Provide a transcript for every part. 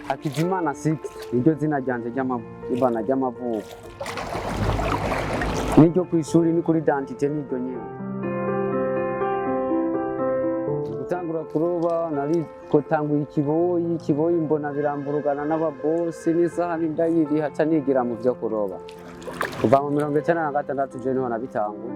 Hakizimana Six niryo zina ryanje ry'amabana ry'amavuko, niryo kw'ishuri, ni kuri identité, niryo nyene. Gutangura kuroba nari kotanguye ikiboyi, ikiboyi mbona biramburugana n'ababosi n'isahani ndayiriha, ca nigira mu vyo kuroba kuva mu 96. Je niho nabitanguye.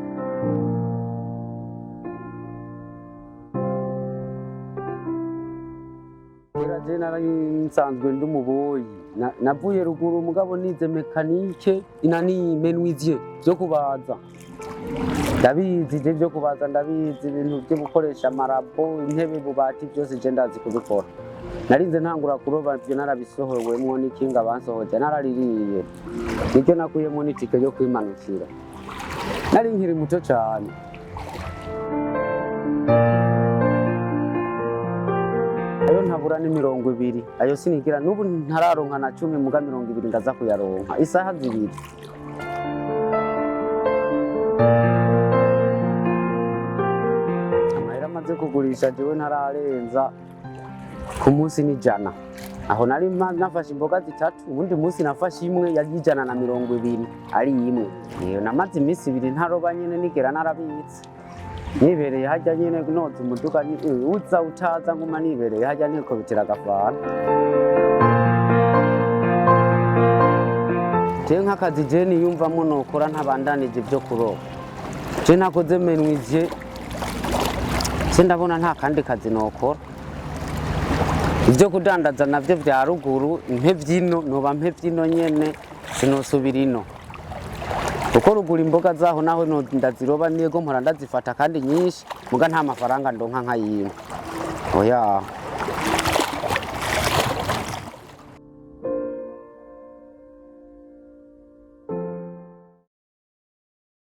Kera je nari nsanzwe ndi umuboyi. Navuye ruguru, mugabo nize mécanique, inani menuisier, vyo kubaza ndabizi. Je vyo kubaza ndabizi, ibintu vyo gukoresha amarabo, intebe, bubati, byose je ndazi kubikora. Narinze ntangura kuroba ivyo narabisohowemwo n'ikinga bansohoje naraririye, niryo nakuyemwo n'itike yo kwimanukira. Nari nkiri muto cane. Ayo ntabura ni 20. Ayo sinigira n'ubu ntararonka na 10, muga 20 ndaza kuyaronka isaha 2. Amahera amaze kugurisha jewe ntararenza ku munsi n'100. Aho nari nafashe imboga zitatu, uwundi munsi nafashe imwe yari 120 ari imwe. Iyo namaze iminsi 2 ntaroba nyene, nigera narabitse nibereye hajya nyene, noza umuduga, uza utaza nguma nibereye hajya nikubitira agafana. Je nk'akazi je niyumvamo nokora ntabandanije ibyo kuroba, je ntakoze menuisier, je ndabona nta kandi kazi nokora. Ibyo kudandaza navyo vya ruguru mpevyino, noba mpevyino nyene, sinosubira ino kuko ruguru imboga zaho naho ndaziroba, nigo mpora ndazifata kandi nyinshi, muga nta mafaranga ndonka nk'ayino, oya.